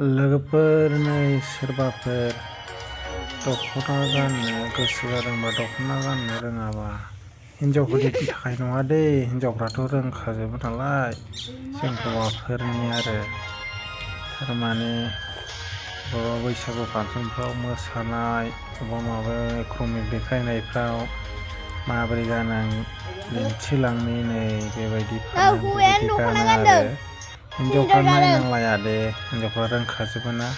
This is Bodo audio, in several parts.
लोगोफोर नै सोरबाफोर दख'ना गाननो गोसो जादोंबा दख'ना गाननो रोङाबा हिनजावफोरनि थाखाय नङा दे, हिनजावफ्राथ' रोंखाजोबो नालाय, जों हौवाफोरनि आरो थारमाने बबेबा बैसागु फांसनफ्राव मोसानाय बबेबा माबा क्रमिक देखायनायफ्राव माबोरै गानो आं दिन्थिलांनि नै बेबायदि गानो आरो हिनजावफ्रा नायनांलाया दे, हिनजावफ्रा रोंखाजोबो ना,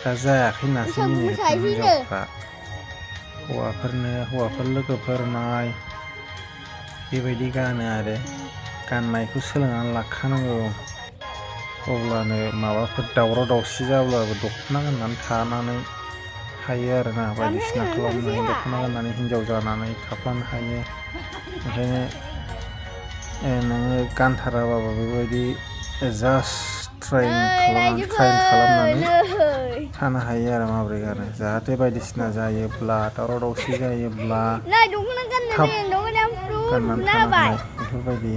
दा जायाखै होननासो मिनिगोन हिनजावफ्रा। हौवाफोर लोगोफोर नाय बेबायदि गानो आरो गाननायखौ सोलोंनानै लाखानांगौ, अब्लानो माबाफोर दावराव दावसि जाब्लाबो दख'ना गाननानै थानानै हायो आरोना, बायदिसिना खालामनो हायो, दख'ना गाननानै हिनजाव जानानै थाफ्लानो हायो। ओंखायनो नोङो गानथाराबाबो बेबायदि जास्ट ट्राइन खालामनानै थानो हायो आरो माबोरै गानो, जाहाथे बायदिसिना जायोब्ला दावराव दावसि जायोब्ला थाब गाननानै थानो हानाय बेफोरबायदि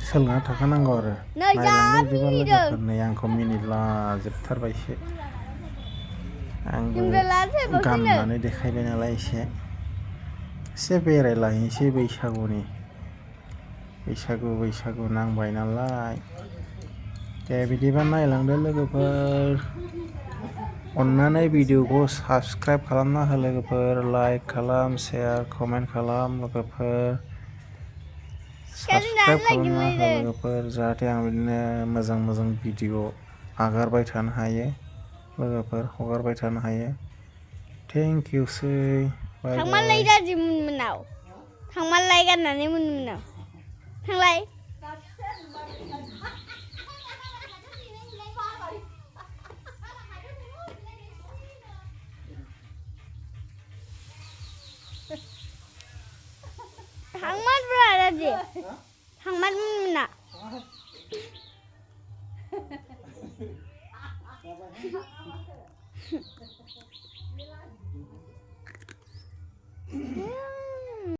सोलोंना थाखानांगौ आरो। नायलांदो बिदिबा लोगोफोर, नै आंखौ मिनिलाजोबथारबायसो, आंबो गाननानै देखायबाय नालाय एसे बेरायलाहैनोसै बैसागु नांबाय नालाय। दे बिदिबा नायलांदो लोगोफोर, अननानै भिडिअखौ साबसक्राइब खालामना हो लोगोफोर, लाइक खालाम, शेयार, कमेन्ट खालाम लोगोफोर, साबसक्राइब खालामना हो लोगोफोर, जाहाथे आं बिदिनो मोजां भिडिअ हगारबाय थानो हायो। थेंक इउ सै, बाय थांमारलाय दादि मोननाव, थांमारलाय गाननानै मोननाव थांलाय। थांमारब्रा दादि, थांमार मोना।